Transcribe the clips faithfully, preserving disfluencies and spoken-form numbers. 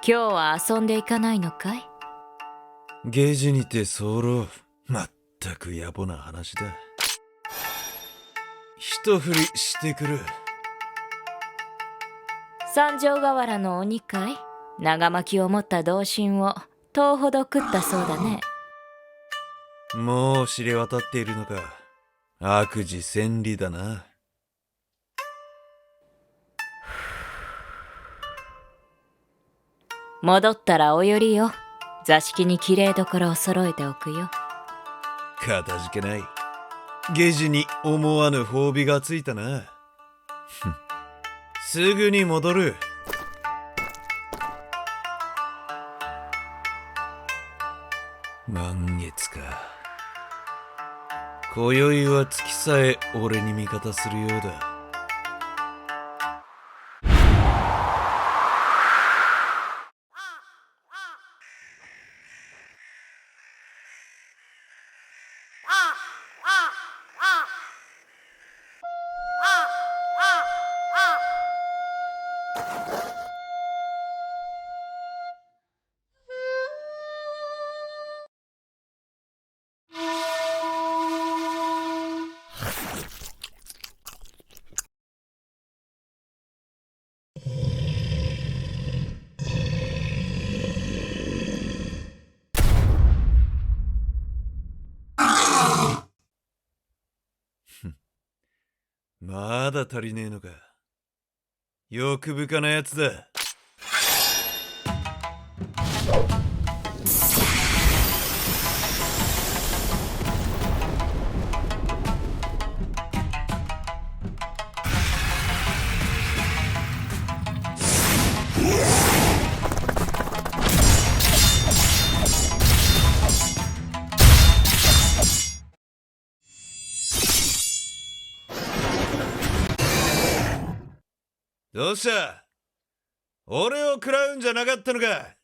今日は遊んでいかないのかい？下地にて候。まったく野暮な話だ。一振りしてくる。三条河原の鬼かい？長薪を持った同心を遠ほど食ったそうだね。もう知れ渡っているのか。悪事千里だな。戻ったらお寄りよ。座敷にきれいどころを揃えておくよ。かたじけない。下地に思わぬ褒美がついたな。すぐに戻る。満月か。今宵は月さえ俺に味方するようだ。まだ足りねえのか。欲深なやつだ。どうした？俺を食らうんじゃなかったのか？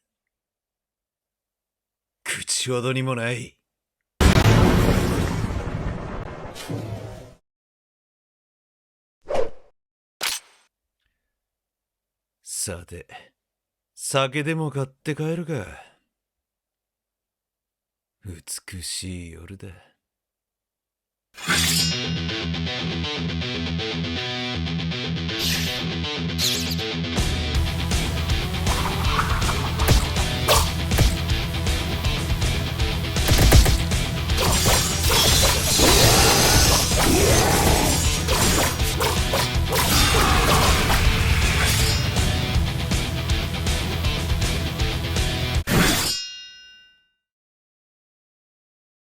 口ほどにもない。さて、酒でも買って帰るか。美しい夜だ。